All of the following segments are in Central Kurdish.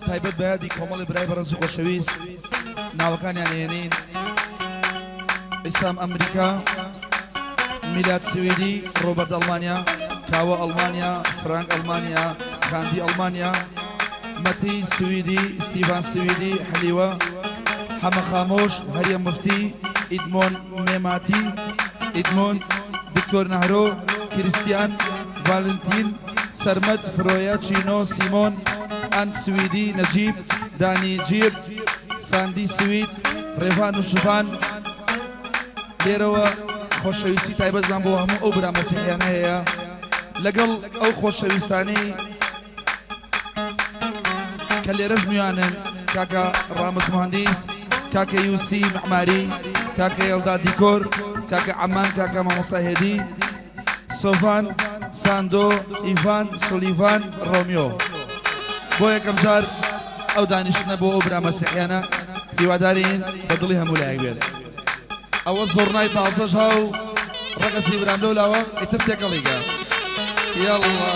تایبەت بە یادی کۆمەڵی برای بەڕێز و خۆشەویست ناوەکانیان ئێنین ئیسام ئەمریکا میلاد سویدی ڕۆبەرت ئەڵمانیا کاوە ئەڵمانیا فرانک ئەڵمانیا خاندی ئەڵمانیا مەتی سویدی ستیڤان سویدی حلیوە حەمە خامۆش هەریە مفتی ئیدمۆن مێماتی ئیدمۆن دکتۆر نەهرۆ کریستیان ڤالنتین سەرمەد فرۆیە چینۆ سیمۆن ئەن سویدی نەجیب دانی جیر ساندی سوید ڕێڤان و شڤان لێرەوە خۆشەویستی تایبەتمان بۆ هەموو ئەو برا مەسیحیانە هەیە لەگەڵ ئەو خۆشەویستانەی کە لێرەش میوانن کاکە ڕامز مهندیس کاکە یوسی معماری کاکە یەڵدا دیکۆر کاکە عەمان کاکە مامۆستا هێدی سۆڤان ساندۆ ئیڤان سولیڤان ڕۆمیۆ بۆ یەکەم جار ئەو دانیشتنە بۆ ئەو برا مەسیحیانە هیوادارین بە دڵی هەموو لایەک بێت ئەوە زۆرنای تازەش هاو ڕەگەزی برام لەو لاوە ئیتر تێکەڵیگە یاڵڵا.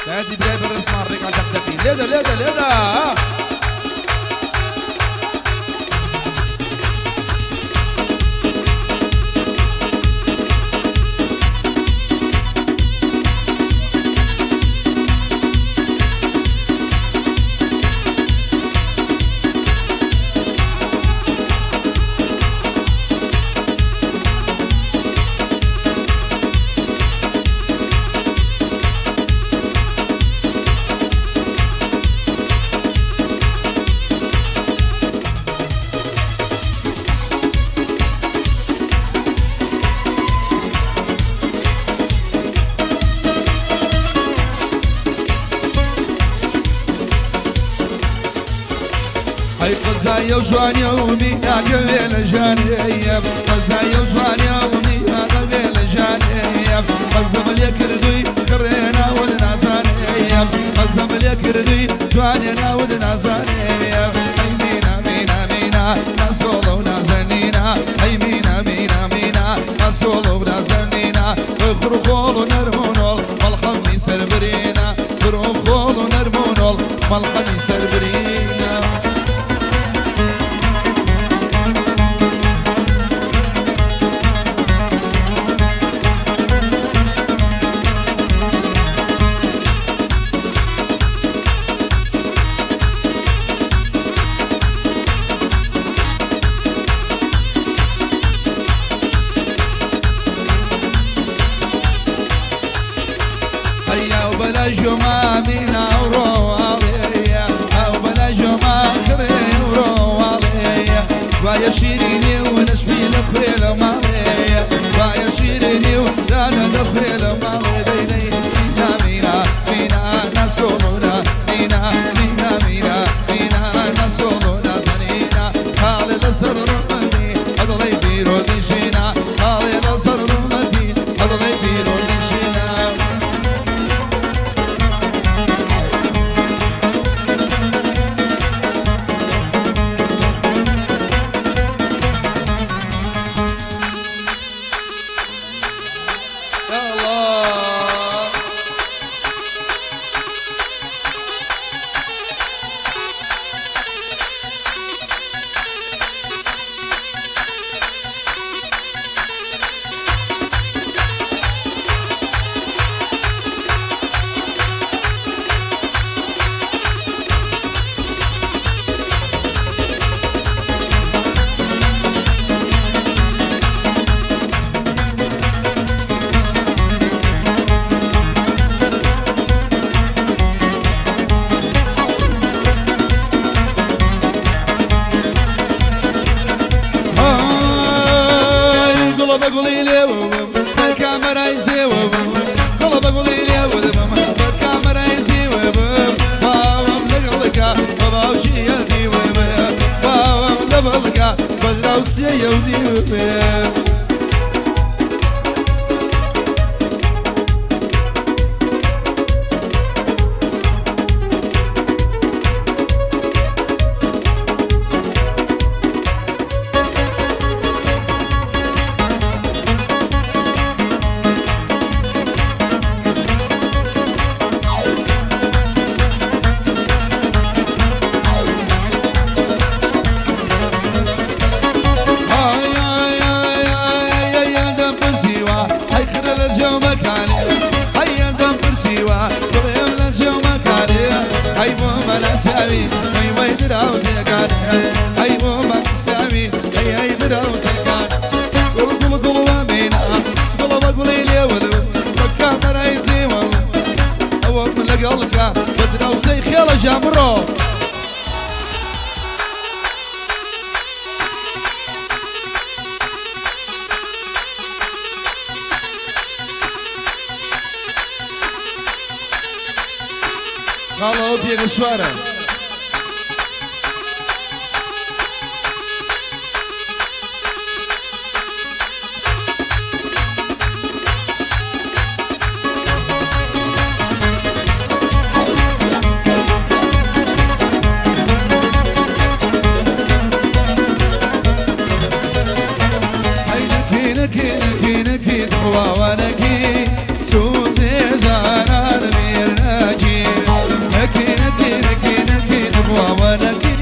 بایەتی برای بەڕێزمان ڕێکا دەقدەقی لێدە لێدە لێدە. ئەی قەزایە و جوانیە و میناکەوێ لە ژانێیە قەزایە و جوانیە و میناکەوێ لە ژانێیە قەزەم لێ کردووی کڕێ ناوت نازانێیە قەزەم لێ کردووی جوانێ ناوت نازانێیە ئەی مینا مینا مینا ناسکۆڵە و نازەنینا ئەی مینا مینا مینا ناسکۆڵە و نازەنینا خڕخۆڵ و نەرم و نۆڵ مەڵحەمی سەربرینە خڕخۆڵ و نەرم و نۆڵ مەڵحەمی سەربرینە. هەیا و بەلای ژۆمامی ناوڕۆواڵێیە ئەو بەلای ژۆما خڕێ ڕۆواڵێیە وایە شیرینی و نەشمی لە خورێ لە ماڵێیە وایە شیرینی و دانە لە خورێ لە ماڵێ دەی دەی مینا مینا مینا ناسکۆڵۆنا مینا مینا مینا مینا ناسکۆڵۆنا زەنینا خاڵێ لەسەر ڕوومەتی ئەدڵی پیرۆزی شینا خاڵێ لەسەر ڕوومەتی ئەدڵی پیرۆزی شینا. يا الله. ئای گوڵە بە گوڵی لێوە بم کامەرای زێوە بم گوڵە بە گوڵی لێوە دەبم بە کامەرای زێوە بم باوەم لەگەڵکە بە باوکی یەخیوە بم باوەم لەبەڵکە بە دراوسێیە و دیوە بم. خاڵەوە پێگە سوارە. ئەی نەکی نەکی نەکی نەکی دخواوە نەکی سوزێ جانان بیر نەکی نەکی نەکی نەکی نەکی دخواوە نەکی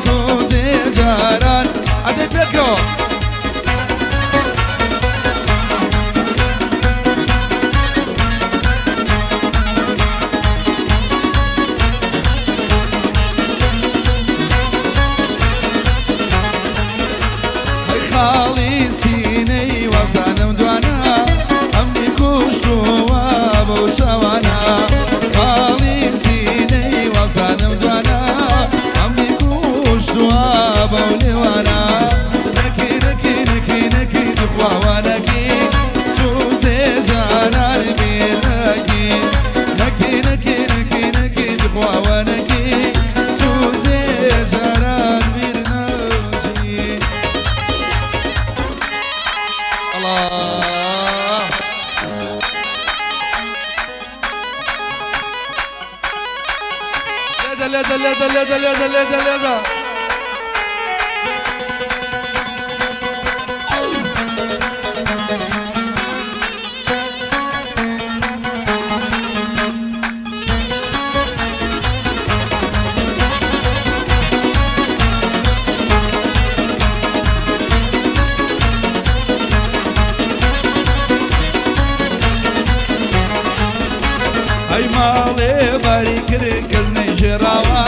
سوزێ جاران ئەدەی پێکەوە. ئەی خاڵی سینەی وابزانم دوانا ئەمنی کوشتووە بەو چاوانە خاڵی سینەی وابزانم دوانا ئەمنی کوشتووە بەو لێوانە نەکی نەکی نەکی نەکی دخواوە نەکی سوزێ جانان بیر نەکی نەکی نەکی نەکی نەکی دخواوە نەکی سوزێ جانان بیر نەکی. ئەڵا لێدە لێدە لێدە لێدە لێدە لێدە لێدە. ئەی ماڵێ باری کرد کەس نەیگێڕاوە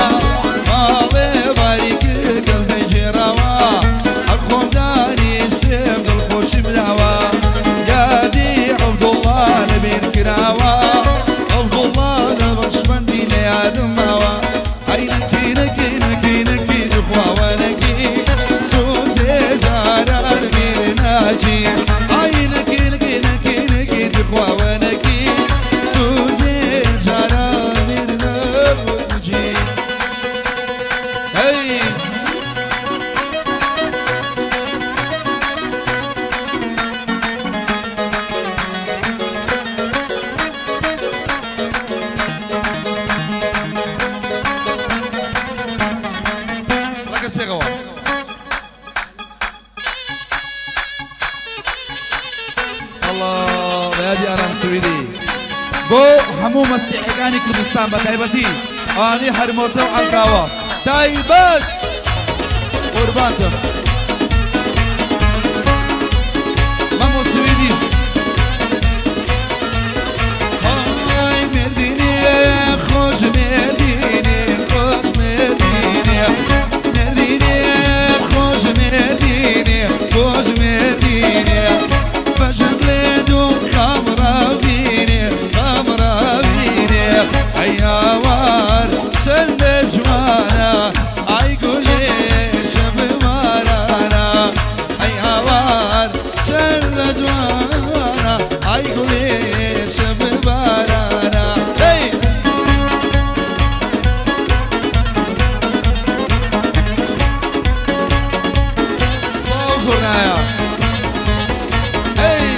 ماڵێ باری کرد کەس نەیگێڕاوە هەر خۆم دانیشتم دڵخۆشیم داوە یادی عەبدوڵڵا لەبیر کراوە عەبدوڵڵا لە بەخشمەندی لە یادم ماوە ئەی نەکی نەکی نەکی نەکی دخواوە نەکی سوزێ جاران بیر ناچی ئای نەکی نەکی نەکی نەکی دخواوە نەکی سوزێ جاران بیر ناچی هەی. ڕەگەز پێکەوە. ئەڵا بە یادی ئارام سویدی بۆ هەموو مەسیحەکانی کوردستان بە تایبەتی ئەوانەی هەرمۆتە و عەنکاوە تایبەت قوربانتم مەمۆ سویدی. ئای مردینێ خۆش مردینێ خۆش مردینێ مردینێ خۆش مردینێ خۆش مردینێ بەژم لێ دوو خەمڕە بینێ خەمڕە بینێ ئەی هاوار چەندە جوانە ئای گولێ شەبمارانە ئەی هاوار چەندە جوانە ئای گولێ شەبمارانە هەی. بۆ زۆرنایە هەی.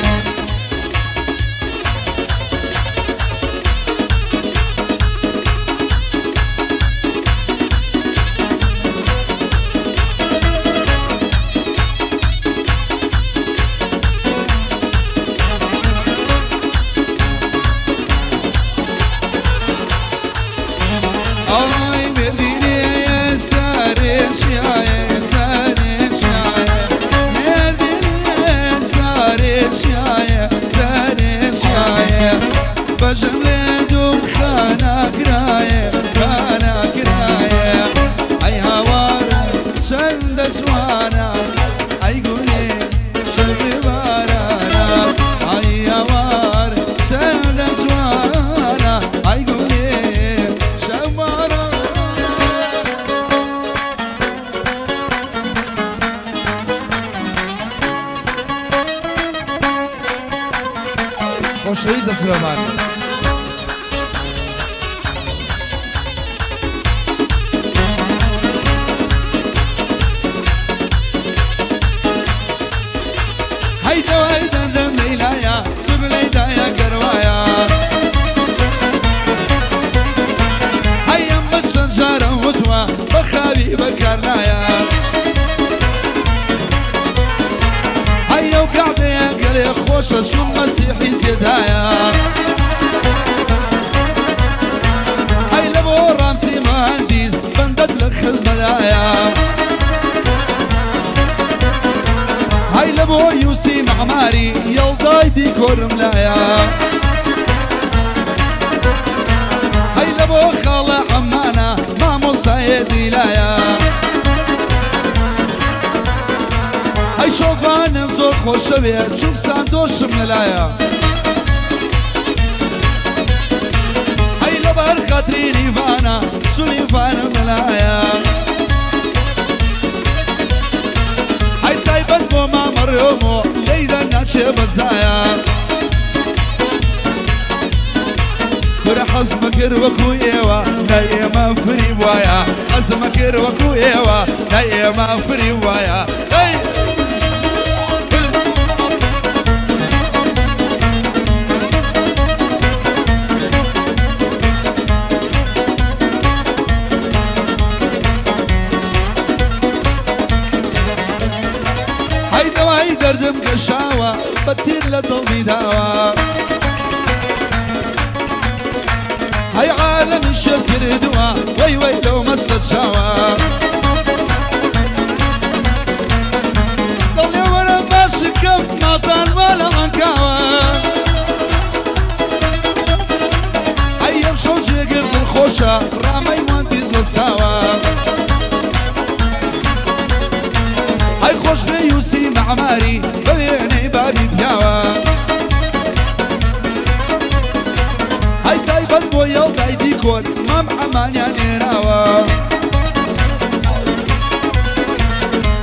ئای مردینێ سارێ چیایە سارێ چیایە مردینێ سارێ چیایە سارێ چیایە بەژم لێ دوم خانە کرایە خانە کرایە ئەی هاوار چەندە جوانە ئەی گولێ شەوی بارانە ئەی هاوار چەندە جوانە ئەی گولێ شەو بارانە. خۆشەویستە سلێمان. هەی دەوای دەردم لەیلایە سوور لەیدایە گەروایە. هەی ئەم بە چەند جارم وتوە بە خاوی بەکار نایە. هەی ئەو کەعبەیە گەلێ خۆشە چون مەسیحی تێدایە. هەی لە بۆ ڕامسی مهندیس بەندەت لە خزمەدایە. هەی لە بۆ یوسی مەعماری یەڵدای دیکۆرم لایە. هەی لە بۆ خاڵە عەمانە مامۆستایێ دیلایە. هەی شۆڤانم زۆر خۆشەوێ چون ساندۆشم لەلایە. هەی لەبەر خاتری لیڤانە سولیڤانم لەلایە. هەی تایبەت بۆ مامە ڕێۆمۆ لێی دەرناچێ بەزایە. کورە حەزمە کرد وەکو ئێوە لای ئێمە فری وایە. حەزمە کرد وەکو ئێوە لای ئێمە فری وایە. هەی هەی دەوای دەردم گەشاوە بە تیر لە دڵمی داوە. هەی عالەمی شێت کردووە وەی وەی لەو مەستە چاوە. دڵێ وەرە باشکەم ماڵتان وا لە عەنکاوە. ئەی ئەمشەو جێگر دڵخۆشە ڕامەی مهندیس وەستاوە. ئەی خۆش بێ یوسی مەعماری بە وێنەی بابی پیاوە. ئەی تایبەت بۆ یەڵدای دیکۆر مام عەمانیان هێناوە.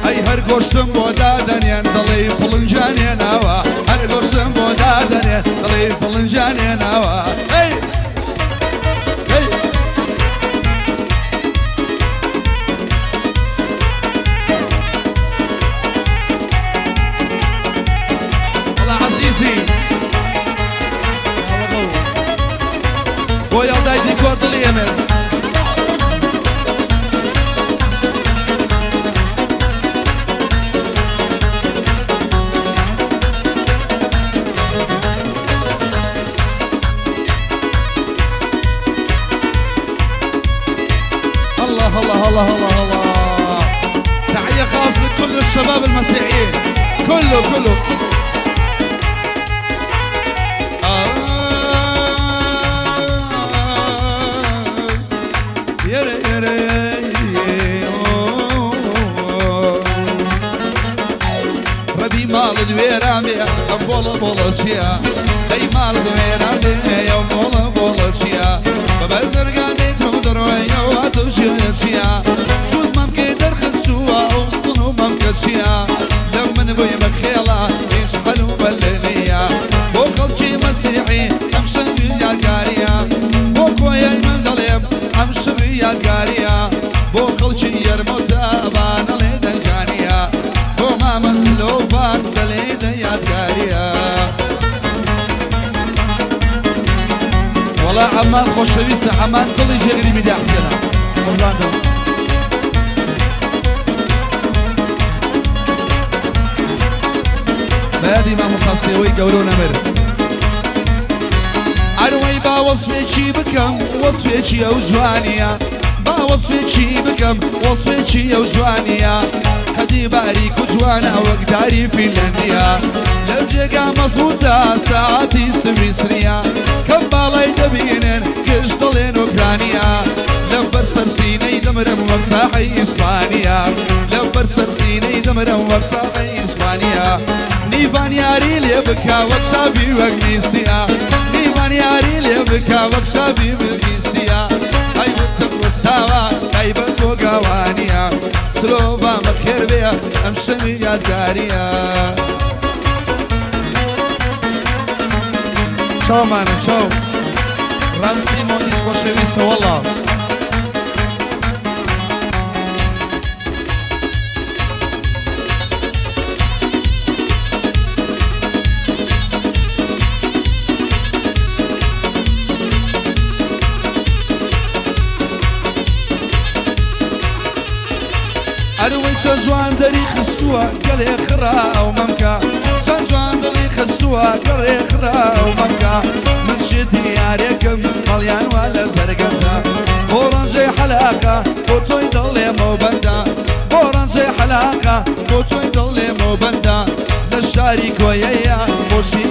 ئەی هەر گۆشتم بۆ دادەنێن دەڵێی پڵنجیان هێناوە. هەر گۆشتم بۆ دادەنێن دەڵێی پڵنجیان هێناوە. ئەی ئەی وەڵا عەزیزی بۆ یەڵدای دیکۆر دڵی ئێمە. الله الله الله الله الله. تحية خاص لكل الشباب المسيحيين كله كله. ڕەبی ماڵت وێران بێ ئەم بۆڵە بۆڵە چییە؟ ئەی ماڵت وێران بێ ئەو بۆڵە بۆڵە چییە؟ بە بەر دەرگا بێت و دەڕۆیەوە هاتوو چییە؟ چون مەمکێ دەرخستووە ئەو سن و مەمکە چییە؟ لە من بووی بەخێڵە هیچ حەل و بەلێ نییە. بۆ خەڵکی مەسیحی ئەم شەوی یادگاریە. بۆ کۆیەی من دەڵێم ئەم شەوی یادگاریە. بۆ خەڵکی یەرمۆتە ئەوانەڵێ دەنجانیە. بۆ مامە سلۆڤان دەلێ دە یادگاریە. وەڵا عەمان خۆشەویستە، عەمان دڵی جێگری میدیا حسێنە. قوربان بم. بە یادی مامۆستا سێوەی گەورە و نەمر. ئەروەی با وەسفێکی بکەم وەسفێکی ئەو جوانیە. با وەسفێکی بکەم وەسفێکی ئەو جوانیە. قەدی باریک و جوانە وەک داری فینلەندیە. لەو جێگا مەزبووتە ساعەتی سویسریە. کەم باڵای دەبینن گشت دڵێن ئۆکرانیە. لەبەر سەرسینەی دەمرم وەک ساحەی ئیسپانیا. لەبەر سەرسینەی دەمرم وەک ساحەی ئیسپانیا. نیڤان یاری لێ بکا وەک چاڤی وەک میسیا. نیڤان یاری لێ بکا وەک چاڤی میسیا. ئەی وتم وەستاوە تایبەت بۆ گاوانیە. سلۆڤان بەخێر بێ ئەم شەوی یادگاریە. چاومانە چاو. ڕەمزی مۆندیس خۆشەویستە وەڵا. ئەروەی چەند جوان دەری خستووە گەلێ خڕا ئەو مەمکە چەند جوان دڵی خستووە گەڕێ خڕا ئەو مەمکە من شێتی یارێکم هەڵیان وا لە زەرگەمدا بۆ ڕەنجەی حەلاقە بۆ تۆی دڵێمەوە بەندە بۆ ڕەنجەی حەلاقە بۆ تۆی دڵێمەوە بەندە لە شاری کۆیەیە خۆشی.